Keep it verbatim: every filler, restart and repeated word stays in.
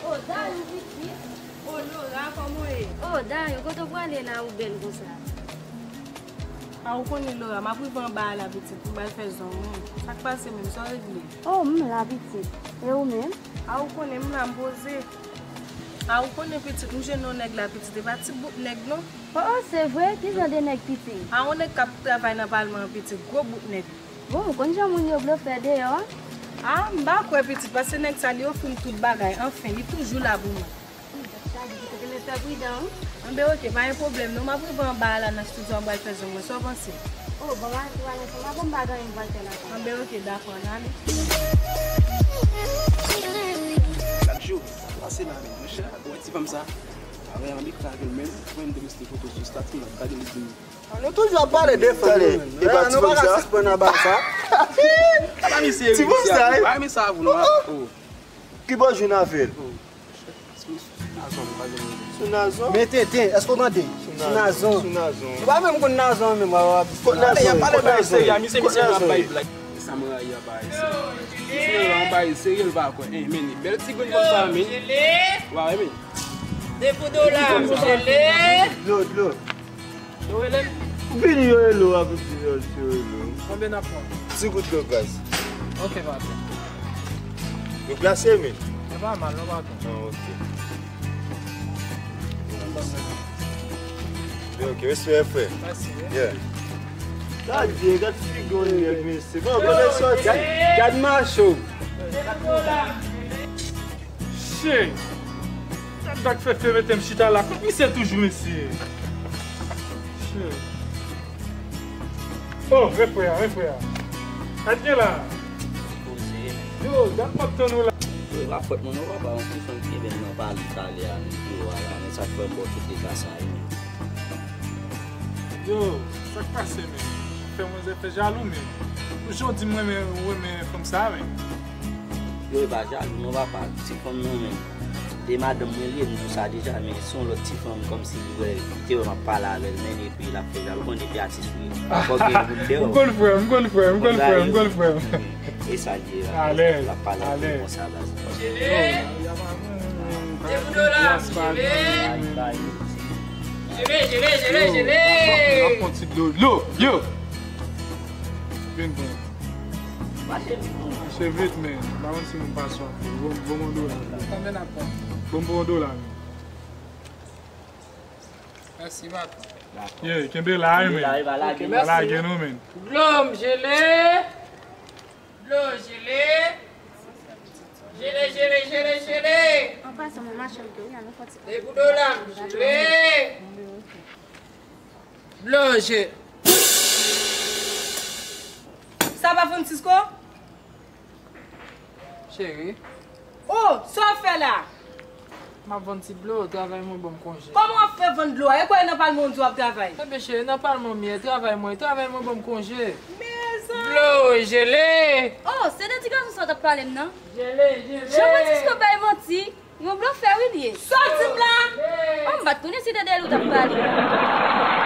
Oh, Dayou, pitit. Oh, Laura, kòman w ye? Oh, Dayou, kote w prale la, ou bèl konsa? A, ou konnen, Laura, m ap rive anba a la, pitit, m pral fè zong mwen. Sa k pase menm, sa w regle? Oh, m la, pitit. E ou menm? A, ou konnen, m la, m poze. A, ou konnen, pitit, m jwenn yon nèg la, pitit, e pa ti bout nèg, non. Oh, oh, se vre? Ki jan de nèg, pitit? A, yon nèg k ap travay nan palman an, pitit, gwo bout nèg. Bon, ou konn jan moun yo blofè deyò a? A, m pa kwè, pitit, paske nèg sa, li ofri m tout bagay, anfen, li toujou la pou mwen. Sa di ki te genlè fè pridan, wi. Anben, oke, pa gen pwoblèm, non, m ap rive anba a la nan estidyo a, m pral fè zong mwen, sa w panse? Oh, bon, m a tou al ansanm avè w, m pa gen anyen m pral fè la. Anben, oke, dakò, n ale. Chak jou, sa pase la menm, monchè, ou wè ti fanm sa? Avè annik lage l menm, mwen m te poste foto sou estati, m ap gade li di m. Nou toujou ap pale de fanm yo menm. Tande, e pa ti fanm sa? Nou pa ka sispann anba sa. Pa misye, ti fanm sa, wi. Pa misye avou nou. Oh, oh. Ki bò jwenn avè l? Sou Nazon, pa gen moun. Sou Nazon? Men tenten, èske w tande? Sou Nazon. Sou Nazon. Ou pa menm konn Nazon menm, w ap di Nazon. Tande, y ap pale bagay serye, misye, misye ap bay blag. Sa m rayi a bagay serye. Misye nan yon bagay serye, l pa kwè. Eh, men li bèl ti grenn konsa, men. Wa, men. De pou dola, jele. Dlo, dlo. Yo rele m? Vini yo rele w, apre ti yo rele w. Konbyen n ap pran? Ti gout dlo gaz. Ok, patwon. Yo glase, men. E pa mal, non, patwon. Ah, ok. Yo, ok, respè, frè. Mèsi, wi. Yeah. Gad, gad figi w, nèg, mesye. Bon, kote sòti? Gad, gad mache w. Che! Gad dak fè fè mete m chita la. Kot misye toujou, mesye? Che! Oh, men frè a, men frè a. Sa k gen la? Poze. Yo, gad m ap tann ou la. Yo, e pa fòt mwen non, papa. Yon ti fanm ki te vin nan pale talè a, nan biwo a la, men sa k fè m ba w tout deta sa yo. Yo, sa k pase, men? Fè manzè fè jalou, men. Ou jan w di m renmen, ou renmen fanm sa, men. Yo, e pa jalou non, papa. Ti fanm nan, men. E madanm mwen li ye, m di w sa deja, men se yon lòt ti fanm, kòmsi li wè, li te wè m ap pale avè l, men epi l ap fè jalou, ou konn depi atis ou ye. Fòk gen moun dèyè w. M konn frè m, m konn frè m, m konn frè m, m konn frè m. E sa l ye la, l ap pale avè w konsa, baz. Jele! Jele, jele, jele, jele! Yo, m ap pran ti dlo, dlo, yo! Vin bon. Mache vit, men. M pa konn si moun pa swaf. Bon, bon, bon dola. Konbyen n ap pran? Bon, bon dola, men. Mèsi, patwon. Ye, kenbe la, wi, men. Kenbe la, wi, pa lage, men. Pa lage nou, men. Dlo m jele. Dlo jele. Jele, jele, jele, jele. An pasan, mwen mache m tou, wi, an nou fè ti. De pou dola m jele. Dlo jele. Sa pa Francisco? Cheri. Oh, sa w ap fè la? M ap vann ti dlo, travay mwen ban m konje. Kòman w ap fè vann dlo a? E kwè nan palman w di w ap travay? Ebyen cheri, nan palman m ye, travay mwen, travay mwen ban m konje. Mezanmi. Dlo jele. Oh, se de ti gason sa w t ap pale m nan? Jele, jele. Jean Francisco bay manti. Yon blofè wi l ye. Sa w di m la? Oh, m pa t konnen se de dèyè l ou t ap pale.